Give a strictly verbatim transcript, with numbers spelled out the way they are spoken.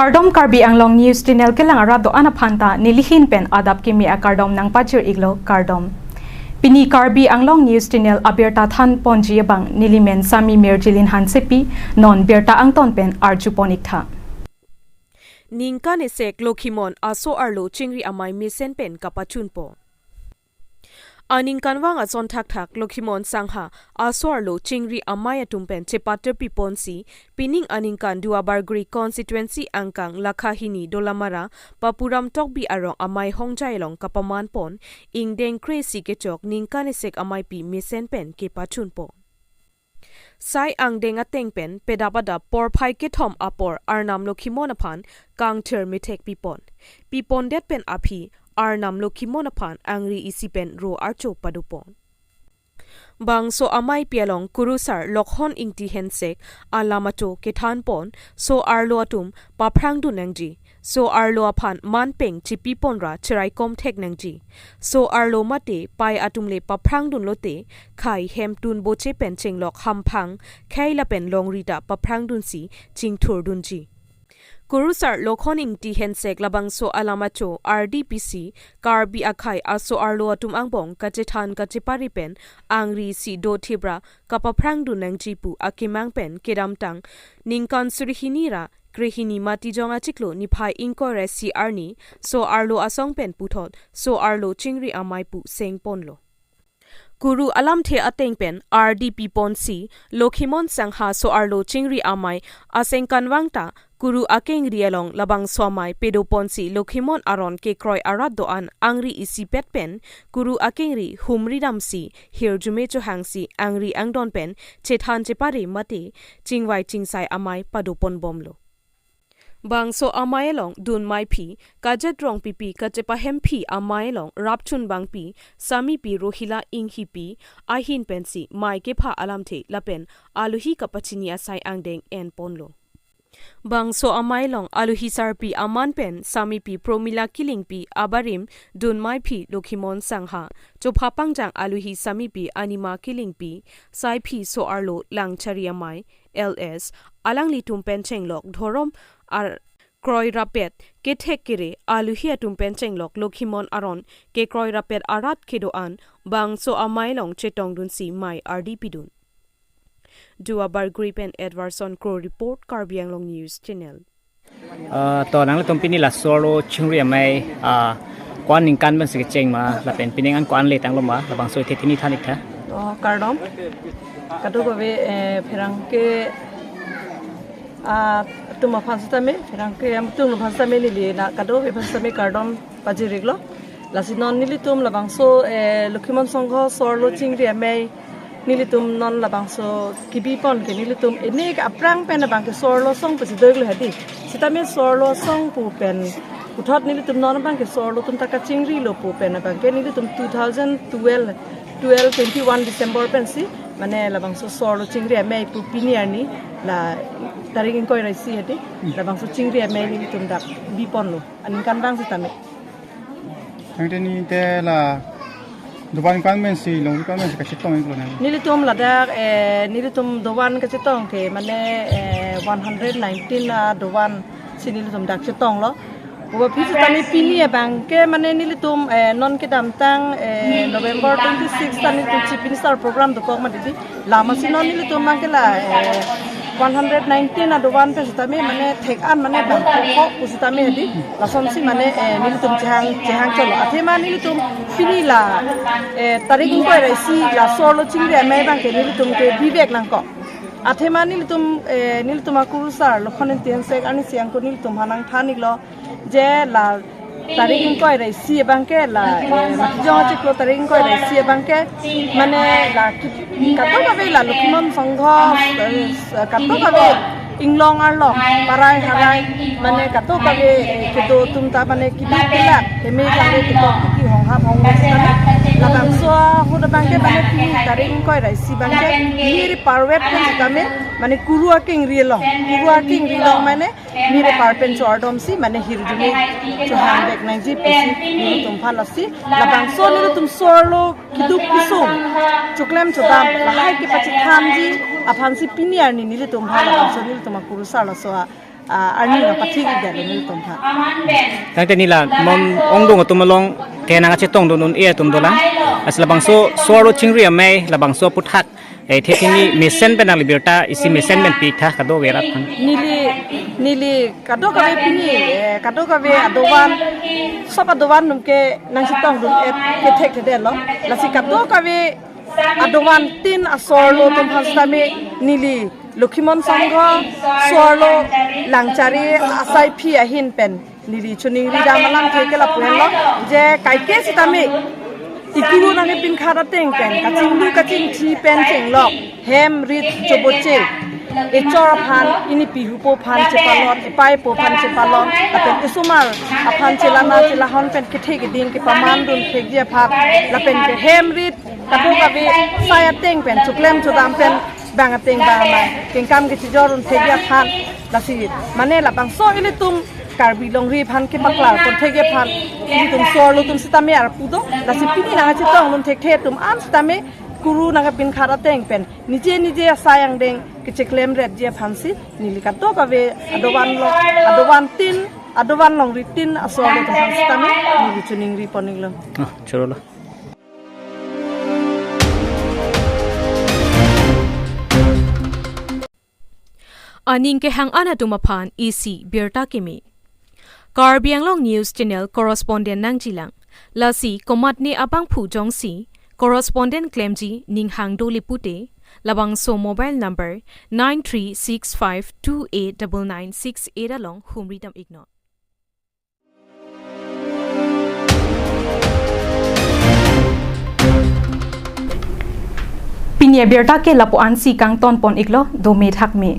Kardom, Karbi Anglong News Channel kelang arat do-an aphan ta nelihin pen adap kimi akardom nangpajir iklo, kardom. Pini Karbi Anglong News Channel abirta than ponji abang nelimen Sami Mirjilin Hansepi, non birta angton pen arju pon iktha. Ningkan esek Lokhimon aso arlo chingri amei mesen pen kapachunpo. Aningkanvang ason thakthak Lokhimon Sangha aso arlo chingri amei atum pen chepaterpi ponsi, pining aningkan Duarbagori constituency angkang Lakhahini Dolamara Papuram Tokbi arong amei hongjai along kapaman pon, ingdeng kre-isi kechok ningkan esek ameipi mesen pen kepachunpo. Sai angdeng ateng pen pedap adap porphai kethom apor Arnam Lokhimon aphan kangthir methek pipon. Pipondet pen aphi Arnam Lokhimon aphan angri isi pen ro archo padopon. Bangso ameipi along Kurusar Lokhon Ingti Hensek alam acho kethan pon, so arlo atum paphrangdun nangji. So arlo aphan manpeng chipi ponra cheraikom thek nangji. So arlo mate pai atum le paphrangdun lote, khai hemtun boche pen chenglok hamphang, khei lapen longri ta paphrangdunsi chingthurdunji. Kurusar Lokhon Ingti Hensek labangso alam acho ardi pisi, Karbi akhei aso arlo atum angbong kachethan kachepari pen angri isi dothibra kapaphrangdun nangji pu akemang pen kedamtang ningkan surihini ra krehini Matijong achiklo niphai ingkoi ra isi arni, so arlo asong pen puthot so arlo chingri amei pu seng ponlo. Kuru alamthe ateng pen ardi piponsi, Lokhimon Sangha so arlo chingri amei asengkanvang ta, Kuru akengri along labangso amei pedoponsi Lokhimon aron kekroi arat do-an angri isipet pen, Kuru akengri humri damsi, hirjume chohangsi, angri angdon pen chethan chepari mate chingvai chingsai amei padopon bomlo. Bangso amei along dunmeiphi, kajet rongpipi kachepahemphi amei along rapchun bangpi, Samipi Rohila Inghipi ahin pensi mei kepha alamthe lapen aluhi kapachini asai angdeng en ponlo. Bangso amei along aluhi sarpi aman pen Samipi Promila Killingpi abarim dunmeiphi Lokhimon Sangha, chopha pangjang aluhi Samipi Anima Killingpi, saiphi so arlo langchari amei, L S, alanglitum pen chenglok dhorom ar kroi rapet, kethek kere aluhi atum pen chenglok Lokhimon aron kekroi rapet arat kedo-an bangso amei along chetongdunsi mei ardi pidun. Duarbagori pen Edwardson Kro report, Karbi Anglong News Channel. Ah, to nanglitum pini laso arlo chingri amei, ah, ko-an ningkan pensi kecheng ma, lapen pining an ko-an le tanglo ma, labangso ithe thini than iktha. Oh, kardom. Kadokave, eh, pherangke, ah, atum aphan sitame, pherangke atum aphan sitame neli na kadokave aphan sitame kardom pajir iklo. Lasi non nelitum labangso, eh, Lokhimon Sangha so arlo chingri amei nelitum non labangso kibipon ke nelitum ene ke aphrang pen abang ke so arlo asong pusi do iklo hadi. Sitame so arlo asong pu pen puthot nelitum non abang ke so arlo atum ta kachingrilo pu pen abang ke nelitum two thousand twelve, twelve, twenty-one December pensi, mane labangso so arlo chingri amei pu pini arni la tarik ingkoi ra isi hadi, labangso chingri amei nelitum dak biponlo. Aningkanvang sitame. Tangte neli te la dovan ko-an pensi, longri ko-an pensi kachetong iklo nang. Nelitum ladak, eh, nelitum dovan kachetong ke mane, eh, one hundred nineteen adovan si nelitum dak chetonglo. Uba phi sitame pini abang ke mane nelitum, eh, non kedamtang, eh, November twenty-six ta nelitum Chief Minister program dokok ma didi. Lamasi non nelitum abang ke la, eh, one hundred nineteen adovan pen sitame mane thek an mane bang kok pu sitame hadi. Lasonsi mane, eh, nelitum chehang, chehang cholo. Athema nelitum pini la, eh, tarik ingkoi ra isi la so arlo chingri amei abang ke nelitum ke bivek nangkok. Athema nelitum, eh, nelitum akurusar Lokhon Ingti Hensek arnisi angko nelitum aphan nangthan iklo je la tarik ingkoi ra isi abang ke la, eh, Matijong achiklo tarik ingkoi ra isi abang ke mane la ki-, kadokave la Lokhimon Sangha, eh, kadokave inglong arlong parai harai mane kadokave, eh, kedo atum ta mane keduk kelak heme kave ketok tiki honghap honglo sitame labangso ahut abang ke mane pini tarik ingkoi ra isi abang ke miri parvet pen sitame mane Kuru akengri along, Kuru akengri along mane miri parpen chordomsi mane hirjume chohang vek nangji pusi nelitum aphan lasi labangso nelitum so arlo keduk kesung choklem chodam lahai kepachethanji aphansi pini arni nelitum aphan labangso nelitum akurusar laso a ah, arni nangpathik-ikdet lo nelitum aphan. Tangte neli la non ongdung atum along kenang kachetongdun un-e atum dolang. Lasi labangso so-arlo chingri amei labangso aphuthak, eh, the pini mesen pen nangli birta isi mesen pen pitha kadokave arat aphan. Neli, neli kadokave pini, eh, kadokave adovan, sop adovan atum ke nangchetongdun-et kethekthedetlo. Lasi kadokave adovan tin asor-arlo atum aphan sitame neli Lokhimon Sangho, so-arlo Langchari asaiphi ahin pen neli choningri dam alamthe ke lapu henlo, je kaike sitame ikuru nangkepinkhat ateng pen kachinglu kachingthi pen chenglok, hem rit choboche, echor aphan, inipi hupo aphan chepalon, ipaipo aphan chepalon, lapen isomar aphan chelana chelahon pen kethe keding kepamandun thekji aphan, lapen ke hem rit kadokave sai ateng pen choklem chodam pen bang ateng bang amei kengkam kechijordun thekji aphan, lasi mane labangso ilitum Karbi longri aphan kepaklarpon thekji aphan ilitum so-arlo atum sitame arpu do. Lasi pini nangchetongdun thekthe atum an sitame kuru nangkepinkhat ateng pen nije nije asai angdeng kecheklemretji aphansi neli kadokave adovan lo, adovan tin, adovan longri tin asor-arlo atum aphan sitame neli choningripon-iklo. Ah, chorolo. Aning kehang-an atum aphan isi birta kimi. Karbi Anglong News Channel correspondent nangjilang. Lasi komatne abangphu jongsi correspondent klemji ning hang dole pute, labangso mobile number nine three six five two eight double nine six eight along humri dam-iknon. Pini abirta ke lapu-ansi kangtonpon-iklo, dome thakme.